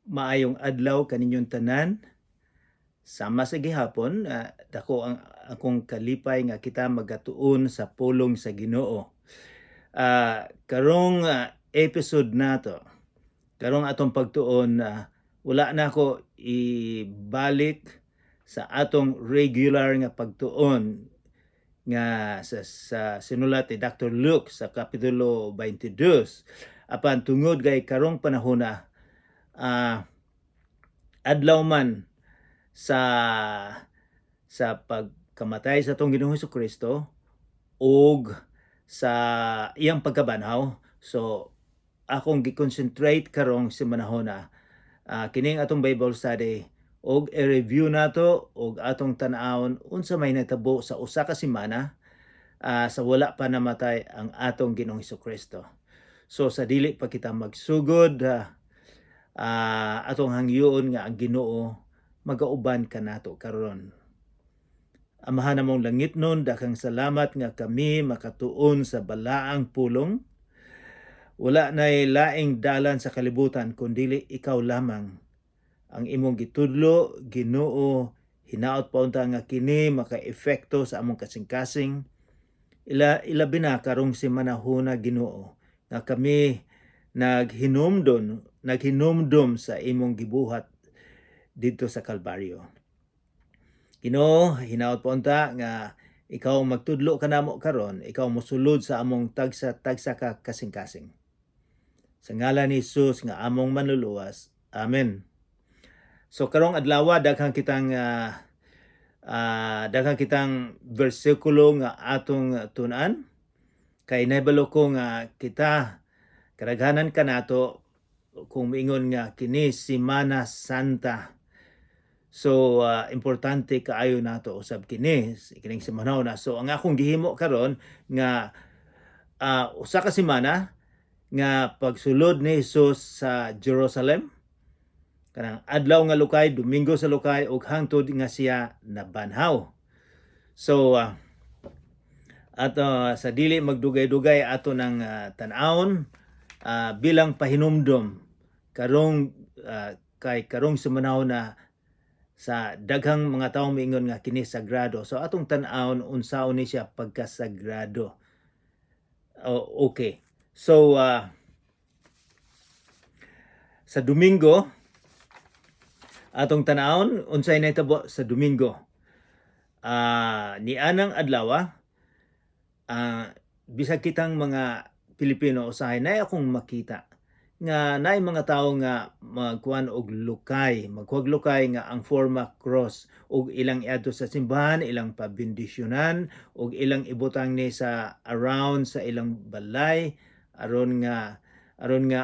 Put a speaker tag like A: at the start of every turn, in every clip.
A: Maayong adlaw kaninyong tanan. Sama sa gihapon, dako ang akong kalipay nga kita magatuon sa pulong sa Ginoo. Karong episode nato, karong atong pagtuon, wala na ako ibalik sa atong regular nga pagtuon nga sa sinulat ni Dr. Luke sa Kapitulo 22. Apan tungod kay karong panahon na adlaw man sa pagkamatay sa atong Ginoong Kristo ug sa iyang pagkabanhaw, so akong gi-concentrate karong semanahona kining atong Bible study og i-review nato og atong tan-awon unsa may natabo sa usa ka semana sa wala pa namatay ang atong Ginoong Kristo. So sa dili pa kita magsugod, atong hangyoon nga ang Ginoo magauban kanato karon. Amahan namong langitnon, daghang salamat nga kami makatuon sa balaang pulong. Wala nay laing dalan sa kalibutan kundili ikaw lamang. Ang imong gitudlo, Ginoo, hinaot pa unta nga kini maka-epekto sa among kasing-kasing. Ilabi na karong semanahona, Ginoo, nga kami naghinumdom sa imong gibuhat didto sa Kalbaryo. Ginoo, hinaot pa unta nga ikaw ang magtudlo kanamo karon, ikaw mosulod sa among tagsa-tagsa ka kasing-kasing. Sa ngalan ni Jesus nga among Manluluwas. Amen. So karong adlaw, daghan kitang bersikulo nga atong tun-an kay nahibalo ko nga kita kadaghanan kanato kung miingon nga kini Semana Santa. So importante kaayo nato usab kini kining semana na. So ang akong gihimo karon nga usa ka semana nga pagsulod ni Jesus sa Jerusalem, kanang adlaw nga Lukay, Domingo sa Lukay, ug hangtod nga siya nabanhaw. So ato sa dili magdugay-dugay, ato nang tan-awon bilang pahinumdom karong kay karong semanahon na sa daghang mga tawo miingon nga kini sagrado. So atong tan-awon unsaon ni siya pagkasagrado. Oh, okay. So sa Domingo, atong tan-awon unsay nahitabo sa Domingo. Nianang adlaw, bisag kitang mga Pilipino, usahay na akong makita nga naay mga tawo nga magkuan og lukay, magkuhag lukay nga ang forma cross ug ilang iadto sa simbahan, ilang pabendisyonan ug ilang ibutang ni sa around sa ilang balay aron nga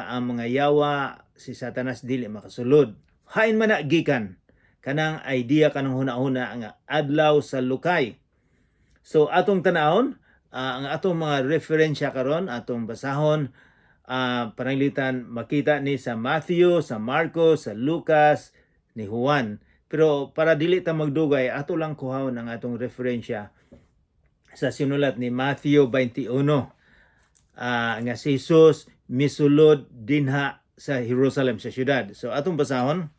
A: ang mga yawa, si Satanas, dili makasulod. Hain man na gikan kanang idea, kanang huna-huna nga adlaw sa lukay? So atong tanawon ang atong mga referensya karon, atong basahon, pananglitan makita ni sa Matthew, sa Marcos, sa Lucas, ni Juan. Pero para dili ta magdugay, ato lang kuhaon ang atong referensya sa sinulat ni Matthew 21 nga si Jesus misulod dinha sa Jerusalem, sa syudad. So atong basahon,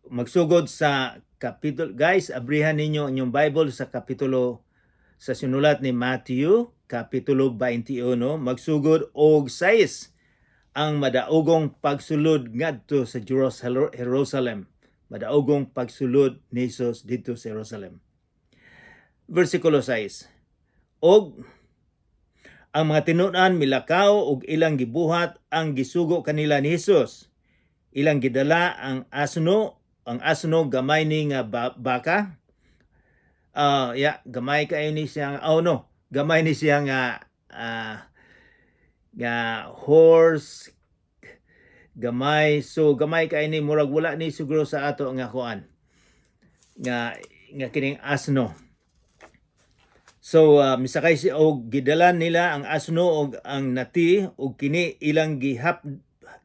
A: magsugod sa kapitulo. Guys, abrihan ninyo inyong Bible sa kapitulo, sa sinulat ni Matthew Kapitulo 21, magsugod og 6, ang madaogong pagsulod ngadto sa Jerusalem. Madaogong pagsulod ni Jesus didto sa Jerusalem. Versikulo 6: "Og ang mga tinun-an milakaw ug ilang gibuhat ang gisugo kanila ni Jesus. Ilang gidala ang asno, ang asno gamay ni nga baka." Ya, gamay kaayo ni siya, oh no, gamay ni siya nga horse, gamay. So gamay kay ni, murag wala ni siguro sa ato nga kuan nga kining asno. So misakay si og gidala nila ang asno og ang nati og kini ilang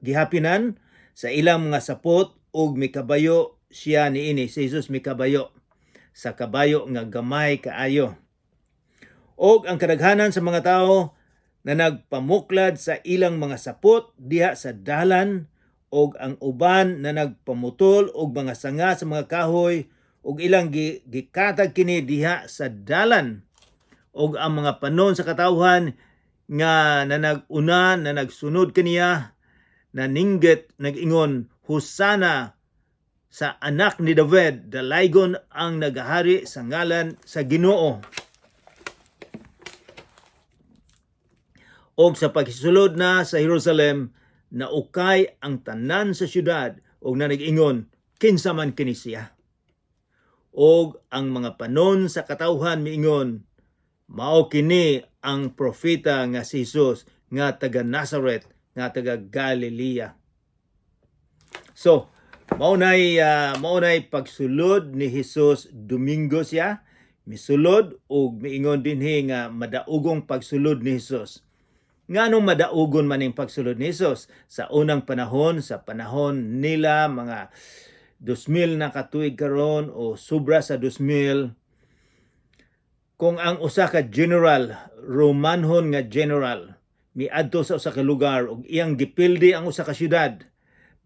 A: gihapinan sa ilang mga sapot ug mikabayo siya niini. Si Jesus mikabayo sa kabayo nga gamay kaayo. Og ang kadaghanan sa mga tao na nagpamuklad sa ilang mga sapot diha sa dalan, og ang uban na nagpamutol og mga sanga sa mga kahoy ug ilang gikatag kini diha sa dalan. Og ang mga panon sa katawhan nga nanag-una na nagsunod kaniya naninggit, nag-ingon, "Hosana sa anak ni David, dalaygon ang nagahari sa ngalan sa Ginoo." Og sa pagsulod na sa Jerusalem, naukay ang tanan sa syudad og nanag-ingon, "Kinsa man kini siya?" Og ang mga panon sa katawhan miingon, "Mao kini ang propeta nga si Jesus nga taga Nazaret nga taga Galilea." So, mao nay pagsulod ni Jesus. Domingo siya misulod ug miingon dinhi nga madaugong pagsulod ni Jesus. Nganong madaugon man ning pagsulod ni Jesus? Sa unang panahon, sa panahon nila, mga 2000 na katuig karon o sobra sa 2000, kung ang usa ka general, Romanhon nga general, miadto sa usa ka lugar ug iyang gipildi ang usa ka syudad,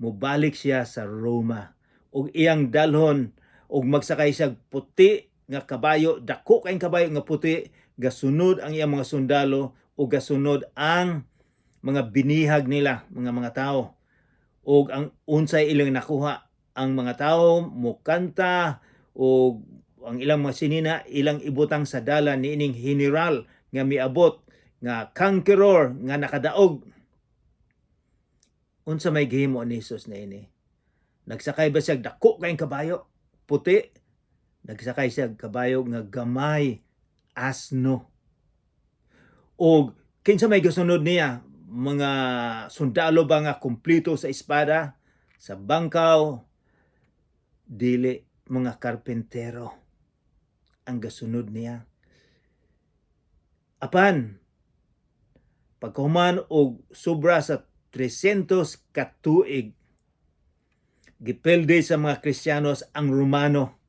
A: mobalik siya sa Roma ug iyang dalhon ug magsakay siya puti nga kabayo, dako kayong kabayo nga puti, gasunod ang iyang mga sundalo ug gasunod ang mga binihag nila, mga tao. Ug ang unsay ilang nakuha, ang mga tao mokanta ug ang ilang mga sinina ilang ibutang sa dalan niining general nga miabot nga conqueror nga nakadaog. Unsa may gihimo ni Jesus niini? Nagsakay ba siya dako kayong kabayo puti? Nagsakay siya kabayo nga gamay, asno. Og kinsa may gasunod niya? Mga sundalo ba nga kumpleto sa espada, sa bangkaw? Dili, mga karpentero ang gasunod niya. Apan pagkahuman og sobra sa 300 katuig, gipildi sa mga Kristiyanos ang Romano.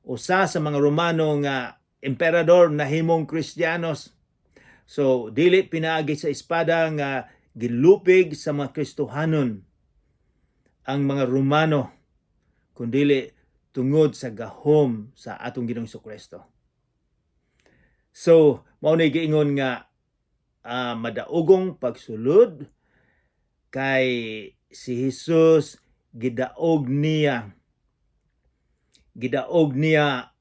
A: Usa sa mga Romano nga emperador nahimong Kristiyanos. So dili pinaagi sa espada nga gilupig sa mga Kristohanon ang mga Romano, kundili tungod sa gahom sa atong Ginoong Kristo. So mao ni giingon nga madaugong pagsulod kay si Jesus gidaog niya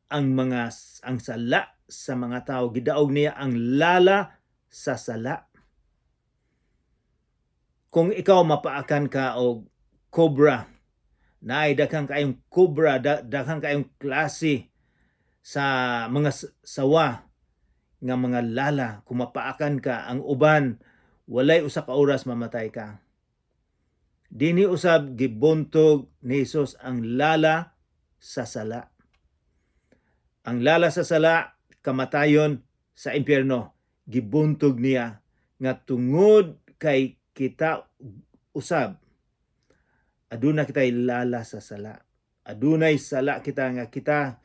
A: ang sala sa mga tao, gidaog niya ang lala sa sala. Kung ikaw mapaakan ka og cobra, naay daghang kayong cobra, daghang kayong klase sa mga sawa nga mga lala, kung mapaakan ka, ang uban walay usa ka oras mamatay ka. Dinhi usab gibuntog ni Jesus ang lala sa sala. Ang lala sa sala, kamatayon sa impyerno. Gibuntog niya nga tungod kay kita usab aduna kitay lala sa sala. Adunay sala kita nga kita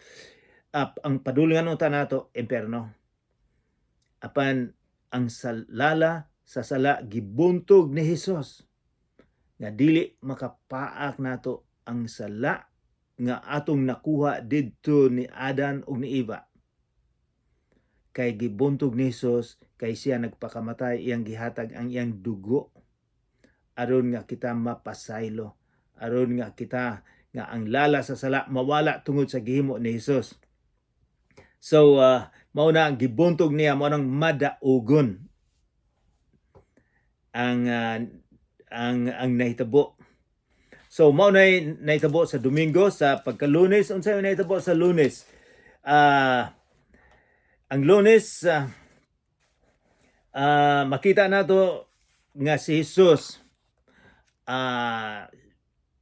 A: ang padulngan unta nato impyerno. Apan ang lala sa sala gibuntog ni Hesus nga dili makapaak nato ang sala nga atong nakuha didto ni Adan ug ni Eva. Kay gibuntog ni Hesus, kay siya nagpakamatay, iyang gihatag ang iyang dugo aron nga kita mapasaylo, aron nga kita nga ang lala sa sala mawala tungod sa gihimo ni Hesus. So mao na ang gibuntog niya, mao nang madaugon ang nahitabo. So mao na nahitabo sa Domingo. Sa pagkalunes, unsay nahitabo sa Lunes? Ang Lunes, makita nato nga si Jesus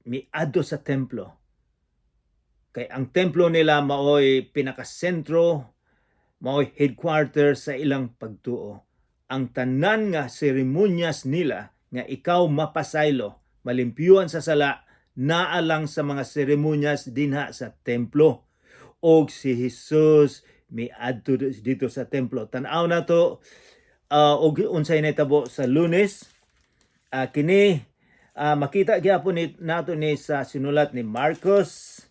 A: miadto sa templo. Kay ang templo nila maoy pinakasentro, maoy headquarters sa ilang pagtuo. Ang tanan nga seremonyas nila nga ikaw mapasaylo, malimpyuan sa sala, naa lang sa mga seremonyas dinha sa templo. Og si Jesus miadto dito sa templo. Tan-aw nato Og unsay nahitabo sa Lunes. Kini makita gyapon ni nato ni sa sinulat ni Marcos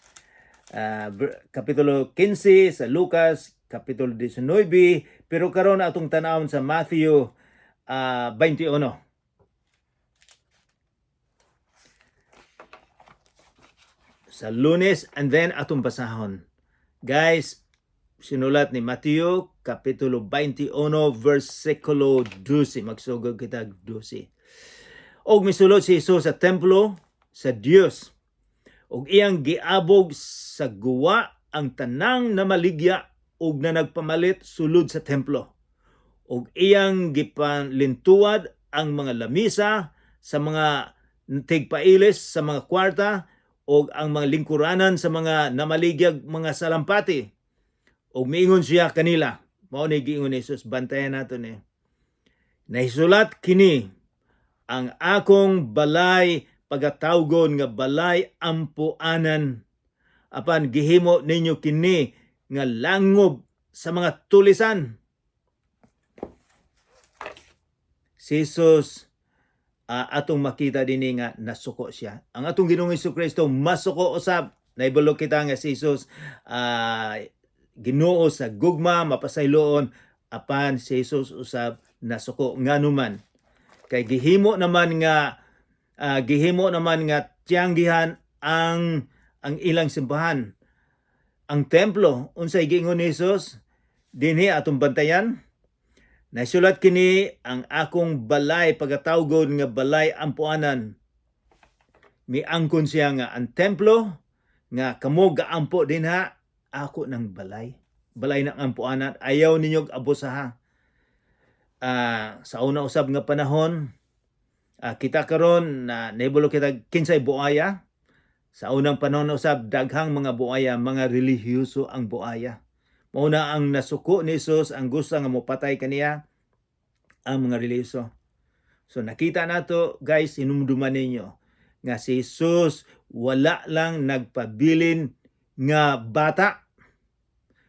A: kapitulo 15, sa Lucas kapitulo 19, pero karon atong tan-awon sa Matthew 21. Sa Lunes, and then atong basahon. Guys, sinulat ni Mateo kapitulo 21 versikulo 12. Magsugod kita 12. Og misulod si Jesus sa templo sa Dios ug iyang giabog sa guwa ang tanang namaligya ug na nagpamalit sulod sa templo, ug iyang gipalintuad ang mga lamisa sa mga tigpailis sa mga kwarta ug ang mga lingkuranan sa mga namaligyag mga salampati. Ug miingon siya kanila, mao ni giingon ni Jesus, bantayan nato ni: "Nahisulat kini, ang akong balay pagatawgon nga balay ampuanan, apan gihimo ninyo kini nga langob sa mga tulisan." Si Jesus, atong makita dinhi nga nasuko siya. Ang atong Ginoong Kristo masuko usab. Naibalo kita nga si Jesus Ginoo sa gugma, mapasayloon, apan si Jesus usab nasuko. Ngano man? Kay gihimo naman nga tiyanggihan ang ilang simbahan, ang templo. Unsay giingon ni Jesus dinhi, atong bantayan: "Nasulat kini, ang akong balay pagatawgon nga balay ampuanan." Miangkon siya nga ang templo nga kamo gaampo dinha, ako ng balay. Balay ng ampuanan, ayaw ninyo abusaha. Sa una usab nga panahon, kita karon na nahibulo kita kinsay buaya. Sa unang panahon usab, daghang mga buaya, mga relihiyoso ang buaya. Mao na ang nasuko ni Jesus, ang gusto nga mopatay kaniya ang mga relihiyoso. So nakita nato, guys, hinumduman ninyo nga si Jesus wala lang nagpabilin nga bata,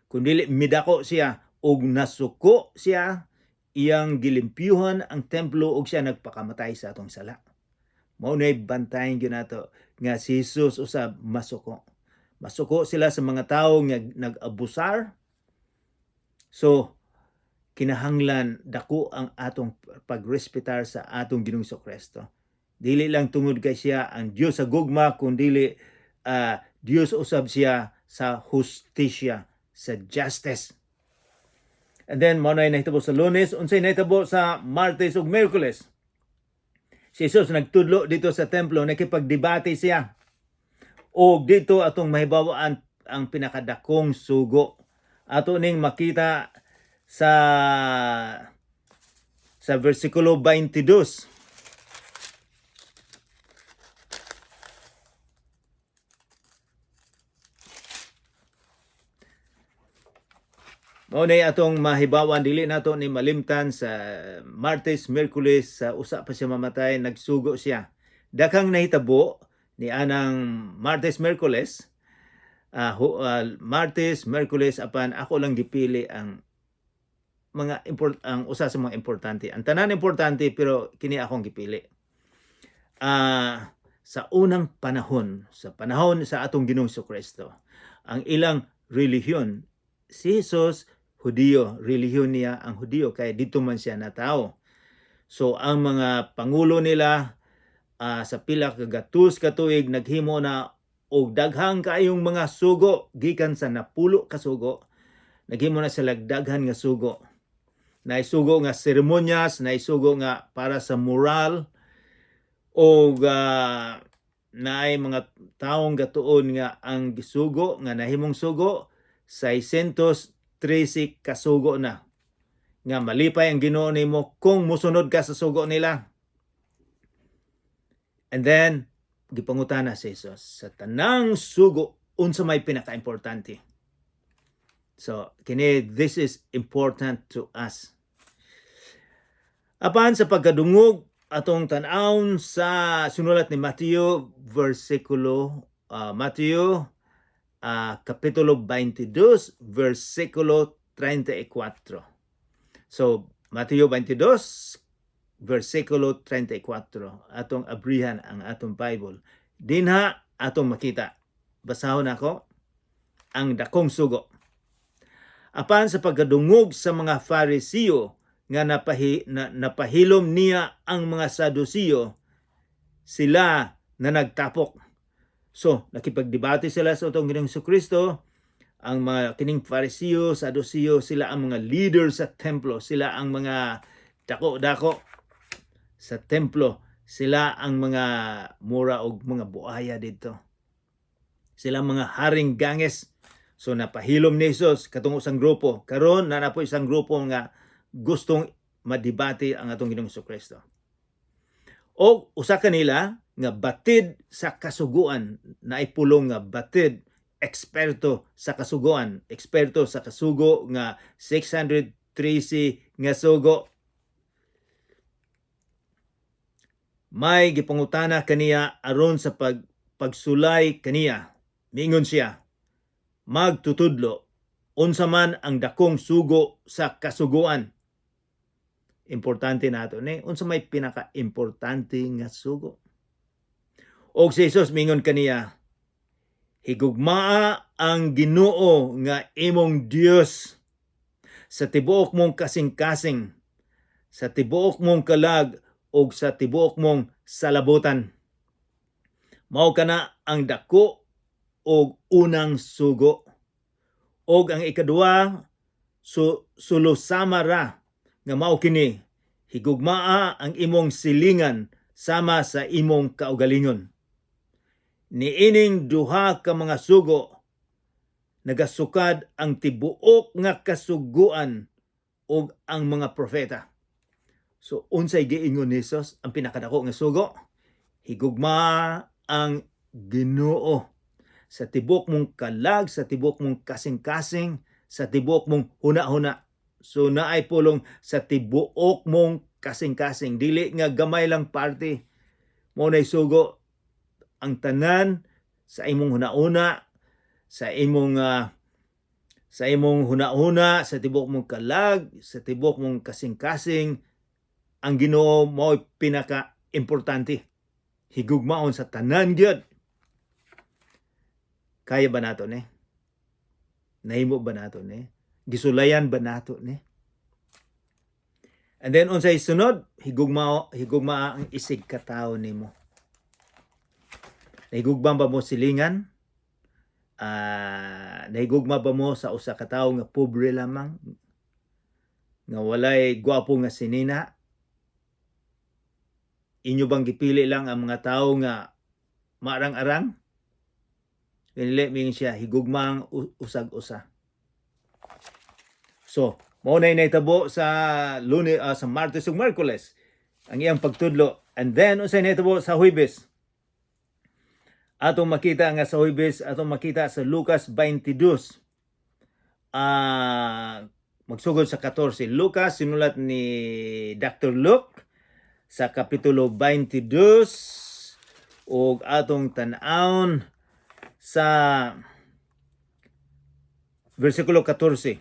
A: kundi midako siya og nasuko siya, iyang gilimpyuhan ang templo ug siya nagpakamatay sa atong sala. Mao nay bantayan gyud nato nga si Jesus usab masuko. Masuko sila sa mga tawo nga nag-abusar. So kinahanglan dako ang atong pagrespetar sa atong Ginoong Kristo. Dili lang tungod kay siya ang Dios sa gugma, kundili Dios usab siya sa hustisya, sa justice. And then mao na nahitabo sa Lunes. Unsay nahitabo sa Martes ug Miyerkules? Si Jesus nagtudlo dito sa templo, nakipagdebate siya. O dito atong mahibawaan ang pinakadakong sugo. Ato ning makita sa versikulo 22. Mao na atong mahibawan, dili nato ni malimtan sa Martes, Miyerkules, sa usa pa siya mamatay, nagsugo siya. Daghang nahitabo ni anang Martes, Miyerkules, Martes, Miyerkules, apan ako lang gipili ang mga import ang usa sa mga importante. Ang tanan importante, pero kini akong gipili. Sa unang panahon, sa panahon sa atong Ginoong Kristo, ang ilang relihiyon, si Jesus Hudiyo, relihiyon niya ang Hudiyo kay dito man siya natao. So ang mga pangulo nila sa pila ka gatus ka tuig naghimo na og daghang kaayong mga sugo. Gikan sa 10 ka sugo, naghimo na sila daghan nga sugo. Naisugo nga seremonyas, naisugo nga para sa moral, o naay mga taong gatuon nga ang gisugo nga nahimong sugo 613 kasugo na, nga malipay ang Ginoo nimo kung musunod ka sa sugo nila. And then gipangutana si Jesus, sa tanang sugo, unsa may pinakaimportante? So kini, this is important to us. Apan sa pagkadungog, atong tan-awon sa sinulat ni Mateo versikulo Mateo kapitulo 22 versikulo 34. So Mateo 22 versikulo 34. Atong abrihan ang atong Bible. Dinha atong makita. Basahon ako ang dakong sugo. Apan sa pagkadungog sa mga Farisiyo nga napahilom niya ang mga Sadusiyo, sila na nagtapok. So, nakipagdebate sila sa atong Ginoong Kristo, ang mga kining Farisiyo, Sadusiyo, sila ang mga leader sa templo, sila ang mga dako-dako sa templo, sila ang mga mura og mga buaya dito. Sila ang mga haring ganges. So napahilom ni Jesus katong usang grupo. Karon naa na po isang grupo nga gustong madebate ang atong Ginoong Kristo. O usa kanila nga batid sa kasuguan, naay pulong nga batid, eksperto sa kasuguan, eksperto sa kasugo nga 613 nga sugo. May gipangutana kaniya aron sa pagsulay kaniya. Miingon siya, "Magtutudlo, unsa man ang dakong sugo sa kasuguan?" Importante nato ni, unsa may pinaka-importante nga sugo? Og si Jesus mingon kaniya, "Higugmaa ang Ginoo nga imong Dios sa tibuok mong kasing-kasing, sa tibuok mong kalag ug sa tibuok mong salabutan. Mao kana ang dako og unang sugo. Og ang ikaduha sulusama ra nga mao kini: higugmaa ang imong silingan sama sa imong kaugalingon. Niining duha ka mga sugo nagasukad ang tibuok nga kasuguan ug ang mga propeta." So unsay giingon ni Jesus ang pinakadako nga sugo? Higugma ang Ginoo sa tibok mong kalag, sa tibok mong kasing-kasing, sa tibuok mong huna-huna. So naay pulong sa tibuok mong kasing-kasing, dili nga gamay lang parte. Mao nay sugo, ang tanan sa imong huna-huna, sa imong huna-huna, sa tibuok mong kalag, sa tibuok mong kasing-kasing, ang Ginoo mao'y pinaka-importante. Higugmaon sa tanan gyud. Kaya ba nato ni? Nahimo ba nato ni? Gisulayan ba nato ni? And then unsay sunod, higugma ang isig katawo nimo. Nahigugma ba mo silingan? Nahigugma ba mo sa usa ka tawo nga pobre lamang? Nga walay gwapo nga sinina? Inyo bang gipili lang ang mga tawo nga maarang-arang? Dili, mingon siya, higugma ang usag-usa. So, mao na nahitabo sa Lunes, sa Martes ug Miyerkules ang iyang pagtudlo. And then unsay nahitabo sa Huwebes? Atong makita nga sa Huwebes, atong makita sa Lucas 22. Magsugod sa 14. Lucas, sinulat ni Dr. Luke sa kapitulo 22 ug atong tan-awon sa versikulo 14.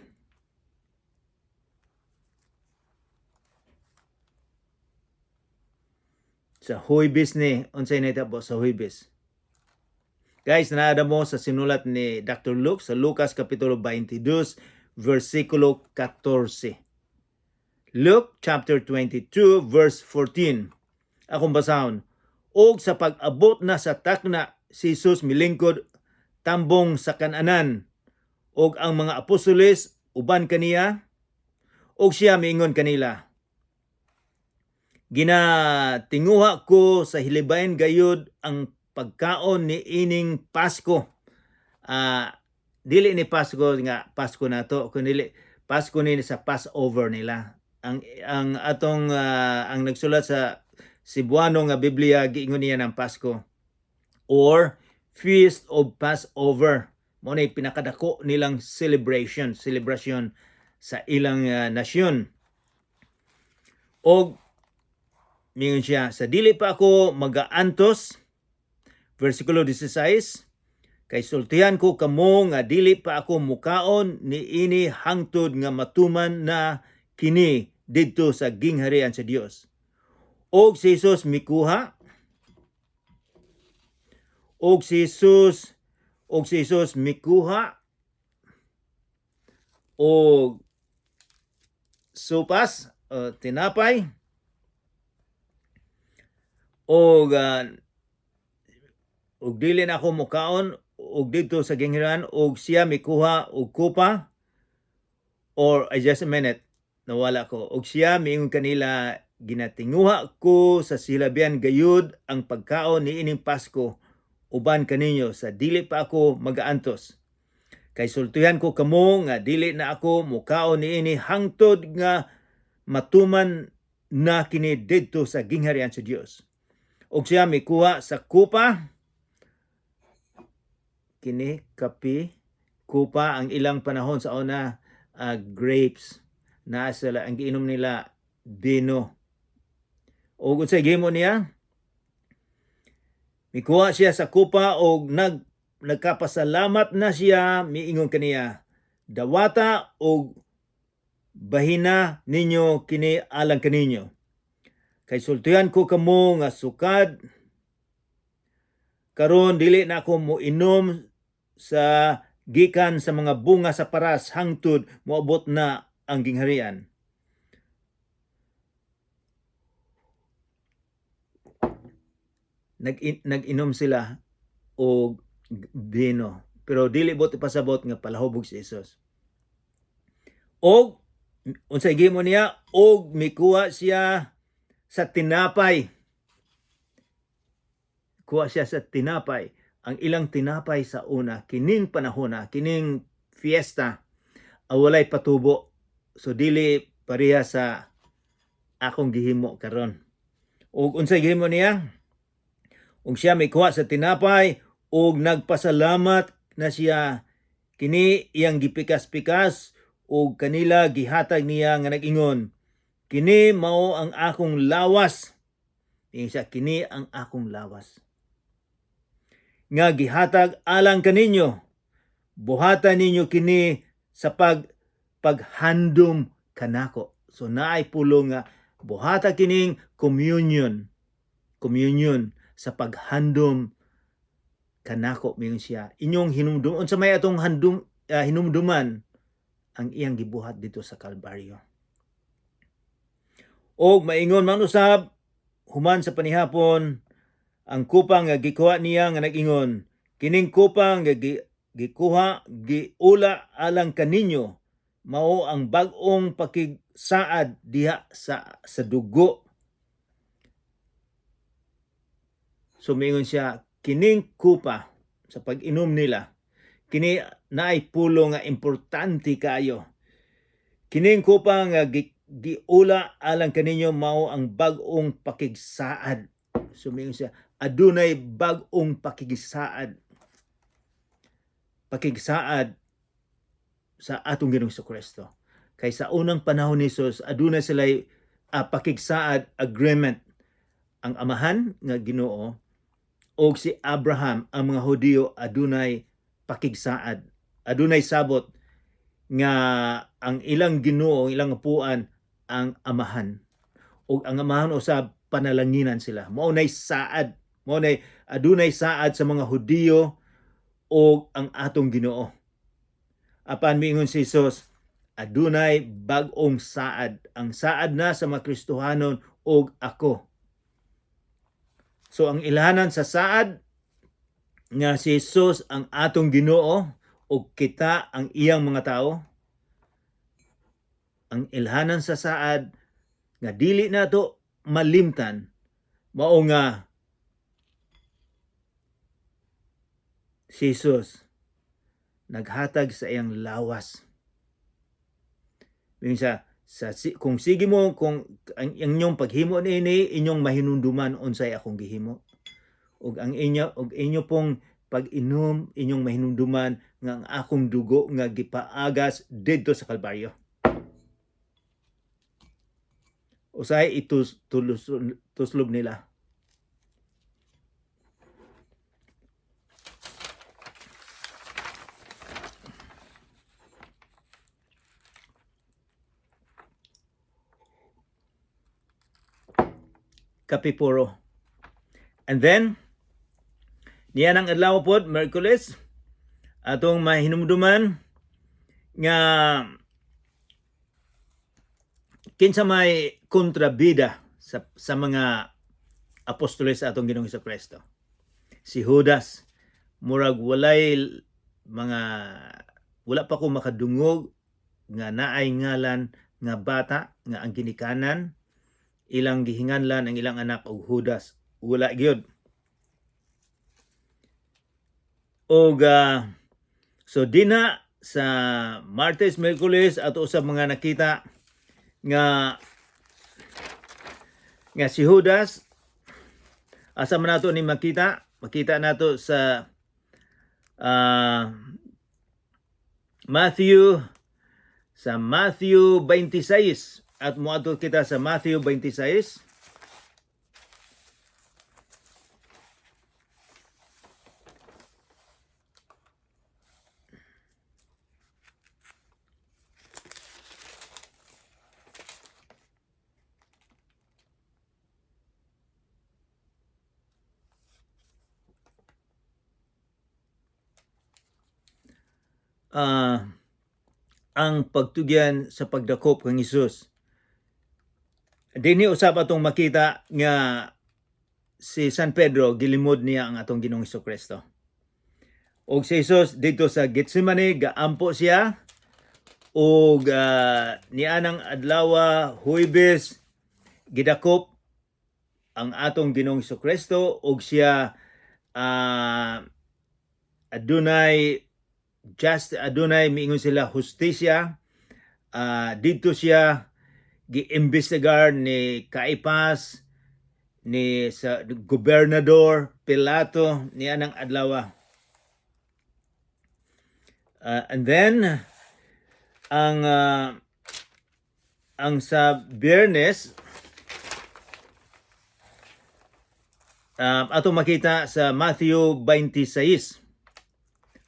A: Sa Huwebes ni, unsay nahitabo sa Huwebes? Guys, naada mo sa sinulat ni Dr. Luke sa Lucas kapitulo 22 versikulo 14. Luke chapter 22 verse 14. Akong basahon. Og sa pag-abot na sa takna, si Jesus milingkod tambong sa kananan og ang mga apostoles uban kaniya, og siya miingon kanila, "Ginatinguha ko sa hilibayon gayud ang pagkaon ni ining Pasko." Dili ni Pasko nga Pasko nato, kundi Pasko ni sa Passover nila. Ang atong ang nagsulat sa Cebuano nga Biblia, giingon niya ng Pasko or Feast of Passover. Mao na pinakadako nilang celebration sa ilang nasyon. Og mingon siya, "Sa dili pa ako magaantos," versikulo 16, "kay sultihan ko kamo nga dili pa ako mukaon ni ini hangtod nga matuman na kini didto sa gingharian sa Dios. Og si Jesus mikuha og si Jesus mikuha og sopas, tinapay, og dili na ako mukaon og didto sa gingharian. Og siya mikuha og kupa, or ay, just a minute, nawala ko. Og siya miingon kanila, "Ginatinguha ko sa silabian gayud ang pagkaon niining Pasko uban kaninyo sa dili pa ako magaantos. Kay sultihan ko kamo nga dili na ako mukaon niini hangtod nga matuman na kini didto sa gingharian sa Dios." Og siya mikuha sa kupa, kini kape, kupa ang ilang panahon sa una, grapes na sila ang giinom nila, bino. Og unsay gihimo niya? Mikuha siya sa kupa og nagkapasalamat na siya, miingon kaniya, "Dawata og bahina ninyo kini alang kaninyo. Kay sultihan ko kamo nga sukad karon dili na ako moinom sa gikan sa mga bunga sa paras hangtod moabot na ang gingharian." Nag-inom sila og bino. Pero dili bot ipasabot nga palahubog si Jesus. Og unsay gihimo niya? Og mikuha siya sa tinapay. Kuha siya sa tinapay. Ang ilang tinapay sa una, kining panahona, kining fiesta, walay patubo. So dili pareha sa akong gihimo karon. Og unsay gihimo niya? Ug siya mikuha sa tinapay ug nagpasalamat na siya, kini iyang gipikas-pikas ug kanila gihatag niya nga nag-ingon, "Kini mao ang akong lawas." Ingon siya, "Kini ang akong lawas nga gihatag alang kaninyo. Buhatan ninyo kini sa paghandom kanako." So naay pulong nga buhata kining communion. Communion sa paghandom kanako, miingon siya. Inyong hinumdum, unsa may atong handom, hinumduman ang iyang gibuhat dito sa Kalbaryo. Og maingon man usab human sa panihapon ang kupa nga gikuha niya nga nag-ingon, "Kining kupa nga gikuha giula alang kaninyo mao ang bag-ong pakigsaad diha sa dugo." So miingon siya kining kupa sa pag-inom nila, kini naay pulo nga importante kaayo. "Kining kupa nga giula alang kaninyo mao ang bag-ong pakigsaad." So miingon siya, adunay bag-ong pakigisaad. Pakigsaad sa atong Ginoong Kristo. Kay sa unang panahon ni Jesus, adunay sila pakigsaad, agreement, ang Amahan nga Ginoo og si Abraham. Ang mga Hudiyo adunay pakigsaad. Adunay sabot nga ang ilang Ginoo, ang ilang apuan ang Amahan. Og ang Amahan usab panalanginan sila. Mao nay saad, mao nay adunay saad sa mga Hudiyo og ang atong Ginoo. Apan miingon si Jesus, adunay bag-ong saad. Ang saad na sa mga Kristohanon og ako. So ang ilhanan sa saad nga si Jesus ang atong Ginoo ug kita ang iyang mga tao. Ang ilhanan sa saad nga dili nato malimtan mao nga si Jesus naghatag sa iyang lawas. Minsa sa kung sige mo, kung ang inyong paghimo niini, inyong mahinumduman unsay akong gihimo. Ug ang inyo ug inyo pong pag-inom, inyong mahinumduman nga ang akong dugo nga gipaagas didto sa Kalbaryo. Usay itus tuslob nila. Kapipuro. And then, niya nang adlaw pod, Miyerkules, atong mahinumduman nga kinsa may kontrabida sa mga apostoles sa atong Ginoong Kristo. Si Judas, murag walay mga, wala pa ko makadungog nga naay ngalan nga bata nga ang ginikanan ilang gihinganlan ang ilang anak og Judas. Wala gyud. Og so dina sa Martes, Miyerkules, ato sa mga nakita nga si Judas, asa man nato ni makita? Makita nato sa Matthew, sa Matthew 26, at moadto kita sa Matthew 26. Ang pagtugyan sa pagdakop kang Hesus. Dinhi usab atong makita nga si San Pedro, gilimod niya ang atong Ginoong Kristo. Og si Jesus dito sa Getsemane gaampo siya og nianang adlaw, Huwebes, gidakop ang atong Ginoong Kristo og siya adunay just, adunay, miingon sila, hustisya. Didto siya giimbestigar ni Caipas, ni sa gobernador Pilato niya ng adlaw. And then ang sa Biyernes, ato makita sa Matthew 26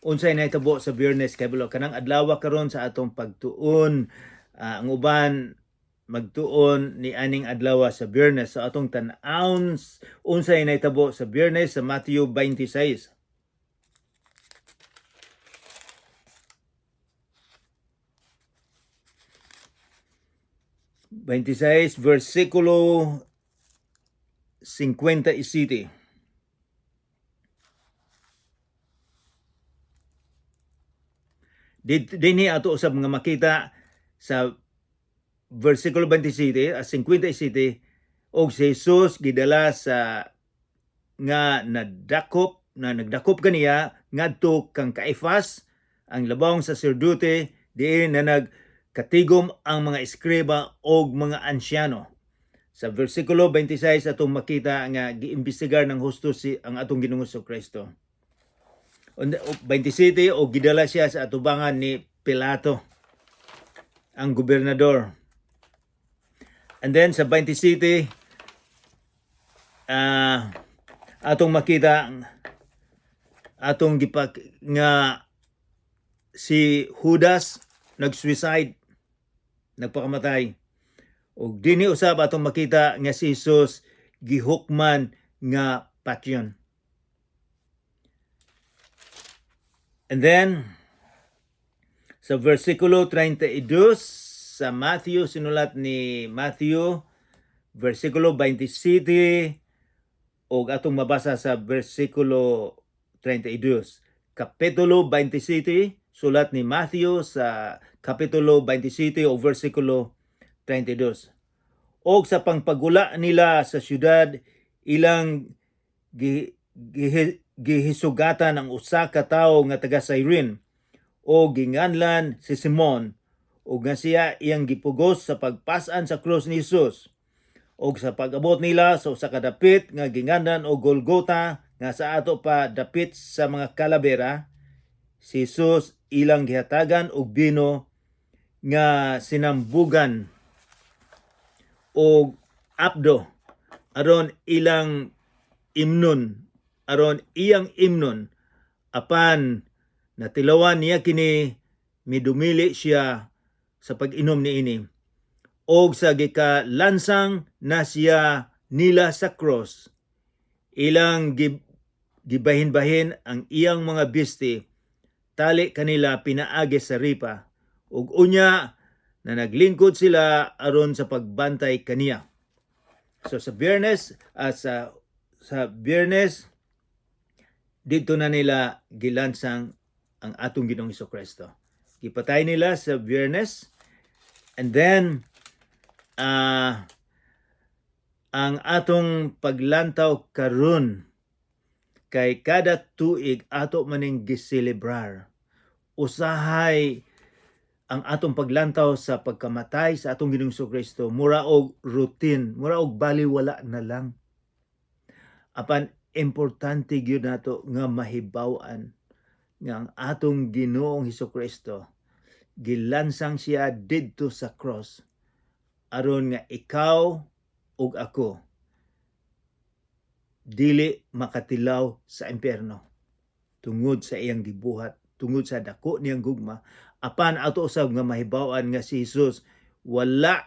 A: unsay nahitabo sa Biyernes, kay bulo kanang adlaw karon sa atong pagtuon. Ang uban magtuon ni aning adlaw sa Biyernes, sa atong tan-awon unsay nahitabo sa Biyernes sa Matthew 26. 26 versikulo 57. Dinhi ato usab nga makita sa versikulo 27 a 57, og si Jesus gidala sa nga nadakop na nagdakop kaniya ngadto kang Caifas, ang labawong saserdote, diin na nagkatigom ang mga eskriba og mga ansyano. Sa versikulo 26 atong makita nga giimbestigar ng husto si ang atong Ginoong Kristo. 27, o gidala siya sa atubangan ni Pilato, ang gobernador. And then sa 27, atong makita atong gipak nga si Judas nag-suicide, nagpakamatay. Og dinhi usab atong makita nga si Jesus gihukman nga patyon. And then sa versikulo 32 sa Matthew, sinulat ni Matthew, versikulo 27, og atong mabasa sa versikulo 32. Kapitulo 27, sulat ni Matthew sa kapitulo 27 o versikulo 32. Og sa pangpagula nila sa syudad, ilang gihisugatan ang usa ka tawo nga taga Cyrene o ginganlan si Simon, ug nga siya iyang gipugos sa pagpasan sa krus ni Jesus. Og sa pag-abot nila sa usa ka dapit nga ginganlan og Golgota, nga sa ato pa dapit sa mga kalabera, si Jesus ilang gihatagan og bino nga sinambugan og apdo aron ilang imnon, aron iyang imnon, apan natilawan niya kini, midumili siya sa pag-inom niini. Og sa gikalansang na siya nila sa cross, ilang gibahin-bahin ang iyang mga bisti tali kanila pinaagi sa ripa, ug unya na naglingkod sila aron sa pagbantay kaniya. So sa Biyernes at sa Biyernes didto na nila gilansang ang atong Ginoong Kristo. Gipatay nila sa Biyernes, and then ang atong paglantaw karon kay kada tuig ato maning giselebrar. Usahay ang atong paglantaw sa pagkamatay sa atong Ginoong Kristo mura og routine, mura og baliwala na lang. Apan importante gyud nato nga mahibaw-an nga ang atong Ginoong Kristo gilansang siya didto sa cross aron nga ikaw ug ako dili makatilaw sa impyerno tungod sa iyang gibuhat, tungod sa dako niyang gugma. Apan ato usab nga mahibaw-an nga si Jesus wala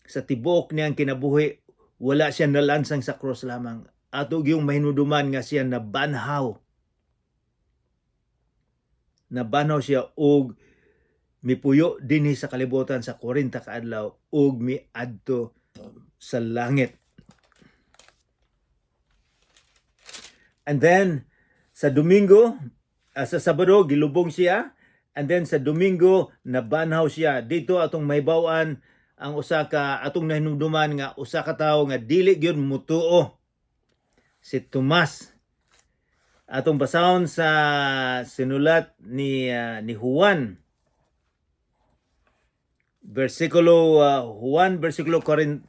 A: sa tibuok niyang kinabuhi, wala siya nalansang sa cross lamang. Ato gyung mahinuduman nga siya nabanhaw. Nabanhaw siya og mipuyo dinhi sa kalibutan sa 40 ka adlaw ug miadto sa langit. And then sa Domingo, sa Sabado gilubong siya, and then sa Domingo nabanhaw siya. Dito atong mahibaw-an ang usa ka atong nahinumduman nga usa ka tawo nga dili gyud mutuo, si Tomas. Atong basahon sa sinulat ni Juan, versikulo Juan versikulo 20.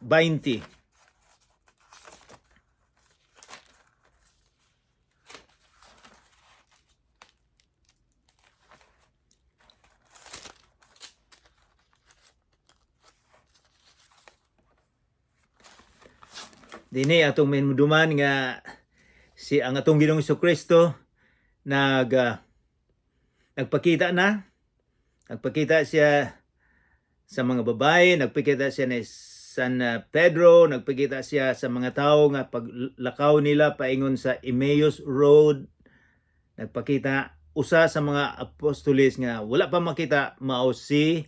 A: Dini atong mahinumduman nga si ang atong Ginoong Kristo nagpakita na. Nagpakita siya sa mga babae, nagpakita siya ni San Pedro, nagpakita siya sa mga tao nga paglakaw nila paingon sa Emmaus Road. Nagpakita usa sa mga apostoles nga wala pa makita mao si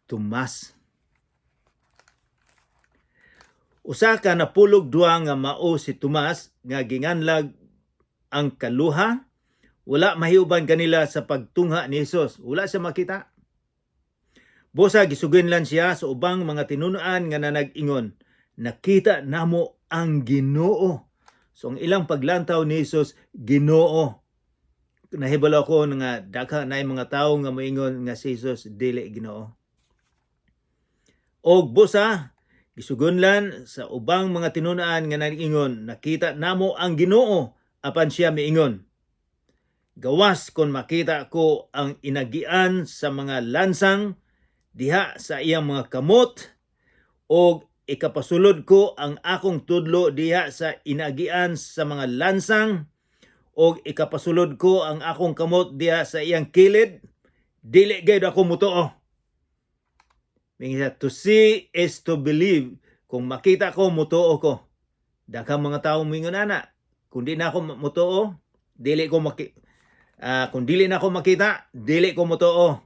A: Tomas. Usa ka napulog duha nga mao si Tomas nga ginganlag ang kaluha, wala mahiuban kanila sa pagtungha ni Hesus. Wala siya makita. Busa gisuginlan siya sa ubang mga tinunan nga nanag-ingon, nakita namo ang Ginoo. So ang ilang paglantaw ni Hesus, Ginoo. Nahibalo ko nga daghan na mga tawo nga moingon nga si Hesus dili Ginoo. Og busa gisugunlan sa ubang mga tinun-an nga nag-ingon, nakita namo ang Ginoo, apan siya miingon, gawas kon makita ko ang inagian sa mga lansang diha sa iyang mga kamot, og ikapasulod ko ang akong tudlo diha sa inagian sa mga lansang, og ikapasulod ko ang akong kamot diha sa iyang kilid, dili gayud ako mutuo. Mingon, to see is to believe. Kung makita ko, mutuo ko. Daghang mga tao mingon ana. Kung di na ako mutuo, dili ko maki kung dili na ako makita, dili ko mutuo.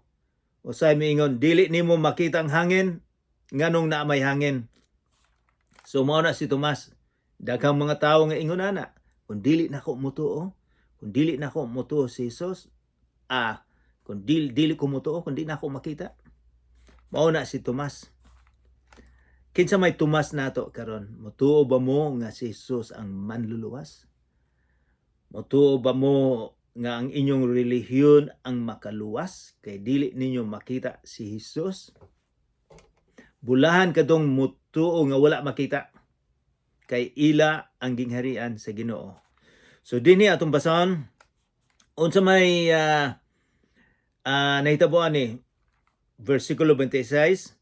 A: Usay miingon, dili nimo makita ang hangin, nganong naa may hangin. So mao na si Tomas. Daghang mga tao nga ingon ana, kung dili na ako mutuo, kung dili na ako mutuo si Jesus, kung dili ko mutuo, kung di na ako makita. Mao na si Tomas. Kinsa may Tomas nato karon? Mutuo ba mo nga si Jesus ang manluluwas? Mutuo ba mo nga ang inyong relihiyon ang makaluwas kay dili ninyo makita si Jesus? Bulahan kadtong mutuo nga wala makita kay ila ang gingharian sa Ginoo. So dinhi atong basahon unsa may nahitabo ani versikulo 26.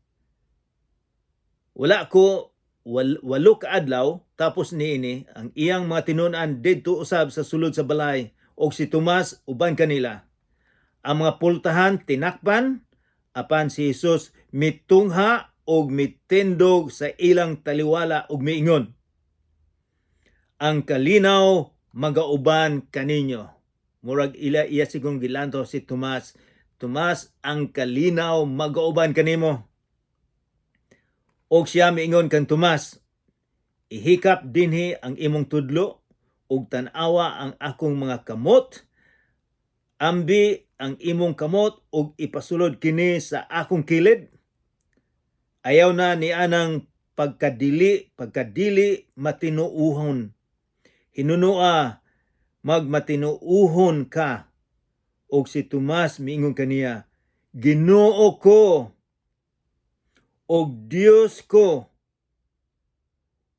A: Wala ko 8 ka adlaw tapos niini ang iyang mga tinun-an didto usab sa sulod sa balay og si Tomas uban kanila. Ang mga pultahan tinakpan, apan si Jesus mitungha og mitindog sa ilang taliwala og miingon, "Ang kalinaw magauban kaninyo." Murag ila iya sigurong gilantaw si Tomas. "Tomas, ang kalinaw magauban kanimo." Og siya miingon kang Tomas, "Ihikap dinhi ang imong tudlo ug tan-awa ang akong mga kamot. Ambi ang imong kamot ug ipasulod kini sa akong kilid. Ayaw na ni anang pagkadili matinuohon. Hinunua magmatinuohon ka." Og si Tomas miingon kaniya, "Ginoo ko og Dios ko."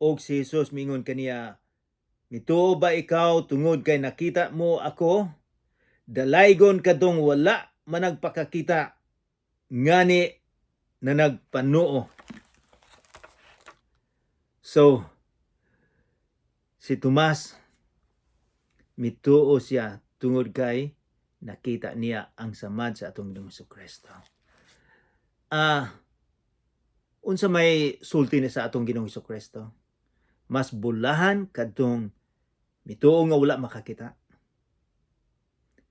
A: Og si Jesus miingon kaniya, "Mituo ba ikaw tungod kay nakita mo ako? Dalaygon kadtong wala managpakakita, ngani na nagpanuo." So, si Tomas, mituo siya tungod kay nakita niya ang samad sa atong Ginoong Kristo. Unsa may sulti ni sa atong Ginoong Kristo? Mas bulahan kadtong mituo nga wala makakita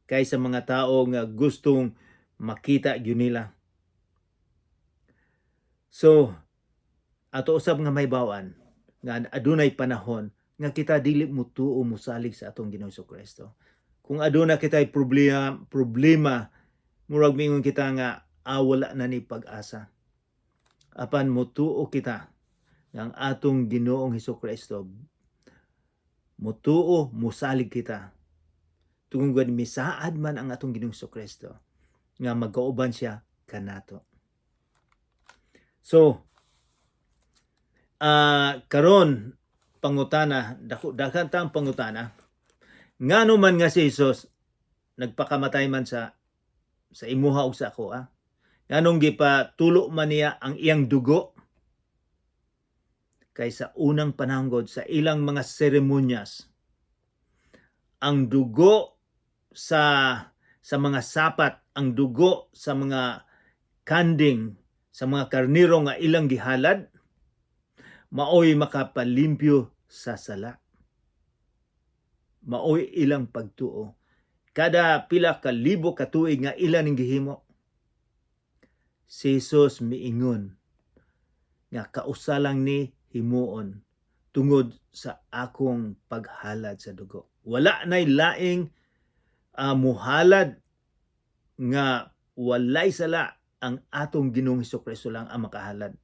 A: kaysa mga tao nga gustong makita gyud nila. So, ato usab nga mahibaw-an nga adunay panahon nga kita dili mutuo, musalig sa atong Ginoong Kristo. Kung aduna kitay problema, murag mingon kita nga wala na ni pag-asa. Apan mutuo kita nga ang atong Ginoong Hesus Kristo, mutuo, musalig kita. Tungod misaad man ang atong Ginoong Hesus Kristo nga magkauban siya kanato. So, karon pangutana, dako daghan tang pangutana. Ngano man nga si Jesus nagpakamatay man sa imuha ug sa ako ah? Nganong gipatulo man niya ang iyang dugo? Kay sa unang panahon, sa ilang mga seremonyas, ang dugo sa mga sapat, ang dugo sa mga kanding, sa mga karniro nga ilang gihalad, maoy makapalimpyo sa sala. Maoy ilang pagtuo. Kada pila ka libo ka tuig nga ila ning gihimo. Si Jesus miingon nga kausa lang ni himuon tungod sa akong paghalad sa dugo. Wala nay laing muhalad nga walay sala, ang atong Ginoong Kristo lang ang makahalad.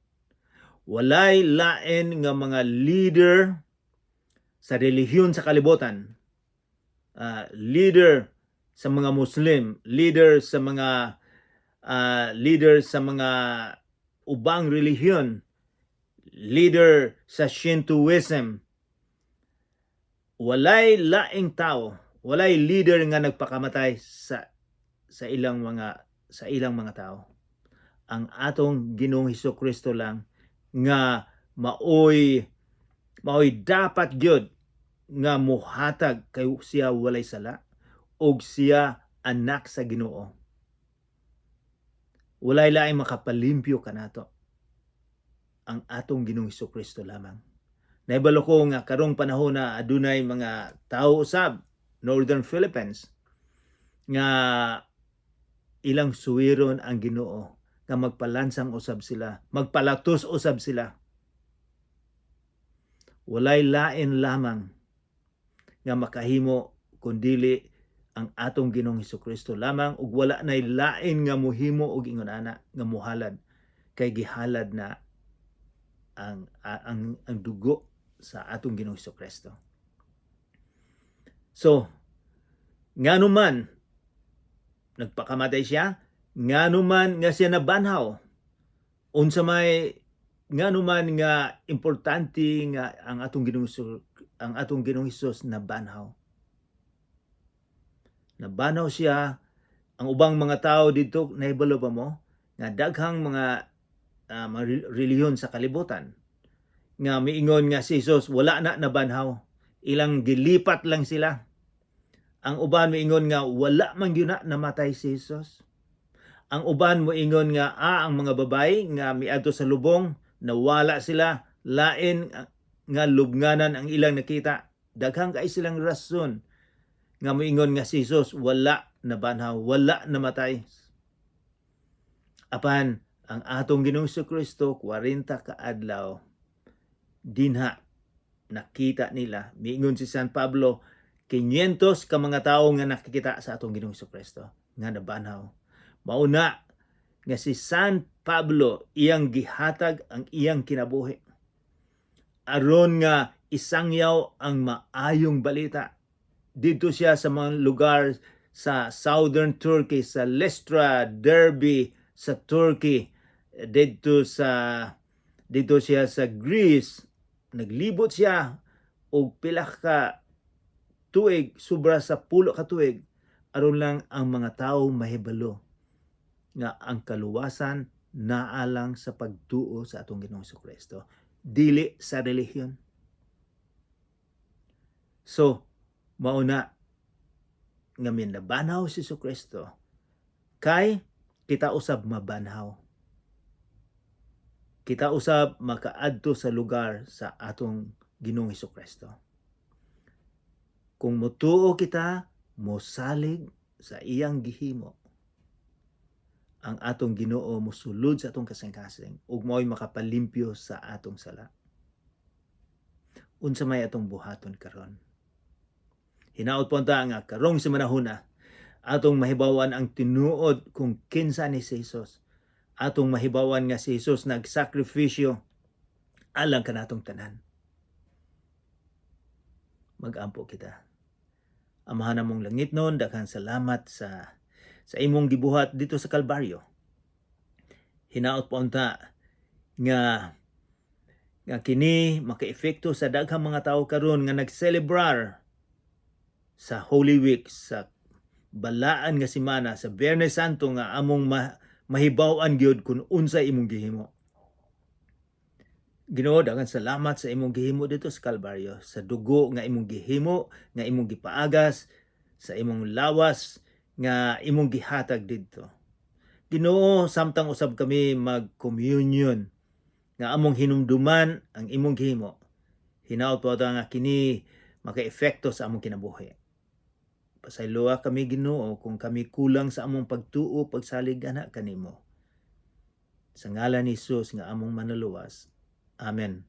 A: Walay lain nga mga leader sa relihiyon sa kalibutan, leader sa mga Muslim, leader sa mga ubang relihiyon, leader sa Shintoism. Walay laing tao, walay leader nga nagpakamatay sa ilang mga tao. Ang atong Ginoong Hesus Kristo lang nga maoy dapat gyud nga muhatag kay siya walay sala og siya anak sa Ginoo. Walay laing makapalimpyo kanato. Ang atong Ginoong Hesus Kristo lamang. Nahibalo ko nga karong panahon na adunay mga tao usab Northern Philippines nga ilang suwiron ang Ginoo, nga magpalansang usab sila, magpalatos usab sila. Walay lain lamang nga makahimo kundili ang atong Ginoong Kristo lamang, ug wala nay lain nga muhimo og ingon ana nga muhalad kay gihalad na ang dugo sa atong Ginoong Kristo. So, ngano man nagpakamatay siya, ngano man nga siya nabanhaw, unsa may ngano man nga importante nga ang atong Ginoong Hesus nabanhaw? Nabanhaw siya. Ang ubang mga tao dito, nahibalo ba mo nga daghang mga relihiyon sa kalibutan nga miingon nga si Jesus wala na nabanhaw, ilang gilipat lang sila? Ang uban miingon nga wala man gyud na namatay si Jesus. Ang uban moingon nga ang mga babaye nga miadto sa lubong, nawala sila, lain nga lubnganan ang ilang nakita. Daghan kay silang rason nga moingon nga si Jesus wala nabanhaw, wala namatay. Apan ang atong Ginoong Kristo, 40 ka adlaw dinha nakita nila. Miingon si San Pablo, 500 ka mga tawo nga nakikita sa atong Ginoong Kristo nga nabanhaw. Mauna nga si San Pablo, iyang gihatag ang iyang kinabuhi aron nga isangyaw ang maayong balita. Didto siya sa mga lugar sa southern Turkey, sa Lystra, Derbe sa Turkey, didto siya sa Greece. Naglibot siya og pila ka tuig, sobra sa 10 ka tuig, aron lang ang mga tao mahibalo nga ang kaluwasan naa lang sa pagtuo sa atong Ginoong Kristo, dili sa relihiyon. So, mauna nga minabanhaw si Kristo kay kita usab mabanhaw. Kita usab makaadto sa lugar sa atong Ginoong Kristo. Kung mutuo kita, mosalig sa iyang gihimo, ang atong Ginoo mosulod sa atong kasing-kasing ug mao'y makapalimpyo sa atong sala. Unsa may atong buhaton karon? Hinaot po ta nga karong semanahuna atong mahibawan ang tinuod kung kinsa ni si Jesus. Atong mahibawan nga si Jesus nagsakripisyo alang kanatong tanan. Magampo kita. Amahan namong langitnon, daghan salamat sa imong gibuhat didto sa Kalbaryo. Hinaot po unta nga nga kini makaepekto sa daghang mga tao karon nga nagselebrar sa Holy Week, sa balaan nga simana, sa Biyernes Santo, nga among mahibaw-an gyud kung unsa imong gihimo. Ginoo, daghan salamat sa imong gihimo didto sa Kalbaryo, sa dugo nga imong gihimo, nga imong gipaagas, sa imong lawas nga imong gihatag didto. Ginoo, samtang usab kami mag-communion nga among hinumduman ang imong gihimo, hinaot po nga kini maka-epekto sa among kinabuhi. Pasayloa kami, Ginoo, kung kami kulang sa among pagtuo, pagsalig ana kanimo. Sa ngalan ni Jesus nga among Manluluwas. Amen.